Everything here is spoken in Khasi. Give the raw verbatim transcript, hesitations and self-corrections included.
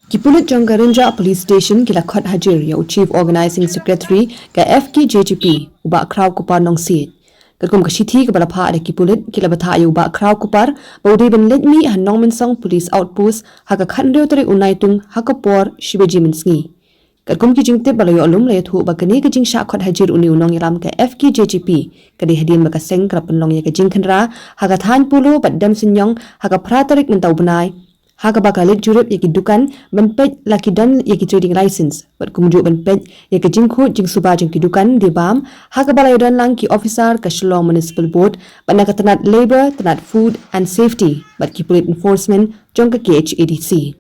Ki pulit jong ka Rynjah Police Station ki la khot hajir ïa u Chief Organising Secretary ka F K J G P, u Bah Khrawkupar Nongsiej. Katkum ka shithi kaba la phah da ki pulit, ki la batai ïa u Bah Khrawkupar ba u dei ban leit mih ha Nongmynsong Police Outpost ha ka khathynriew tarik u Naitung ha ka por shi baje mynsngi. Katkum ki jingtip ba la ïoh lum, la ïathuh ba kane ka jingshah khot hajir une u nongïalam ka F K J G P ka dei hadien ba ka seng ka la pynlong ïa ka jingkhynra ha ka thaiñ Polo bad Demsynñiong ha ka phra tarik mynta u bnai, ha kaba ka la leit jurip ïa ki dukan ban peit la ki don ïa ki trading license bad kumjuh ban peit ïa ka jingkhuid jingsuba jong ki dukan die bam, ha kaba la ïadon lang ki officer ka Shillong Municipal Board bad na ka tnat Labour, tnat Food and Safety bad ki pulit enforcement jong ka K H A D C.